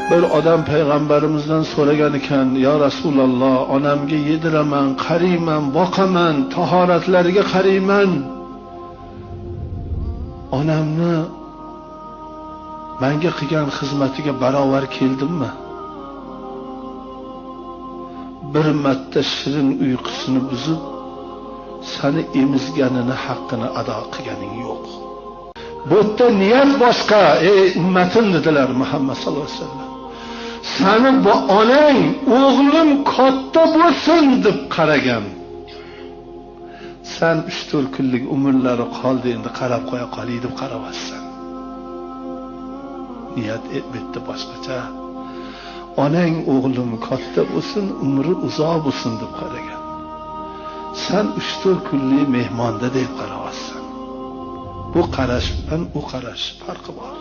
Bir odam payg'ambarimizdan so'ragan ekan: "Ya Rasululloh, onamga yediraman, qariyman, boqaman, tahoratlariga qariyman. Onamni menga qilgan xizmatiga barobar keldimmi?" Bir marta shirin uyqusini buzib, seni emizganini haqqini ado qilganing yo'q. Bu yerda niyat boshqa, ey ummatim dedilar Muhammad sallallohu alayhi vasallam. Seni bu onang o'g'lim katta bo'lsin deb qaragan. Sen 3-4 kunlik umrlari qoldi, endi qarab qo'ya qolay deb qarayapsan. Niyat bu yerda boshqacha. Onang o'g'lim katta bo'lsin, umri uzoq bo'lsin deb qaragan. Sen 3-4 kunlik mehmonda deb qarayapsan. Bu qarash bilan u qarash farqi bor.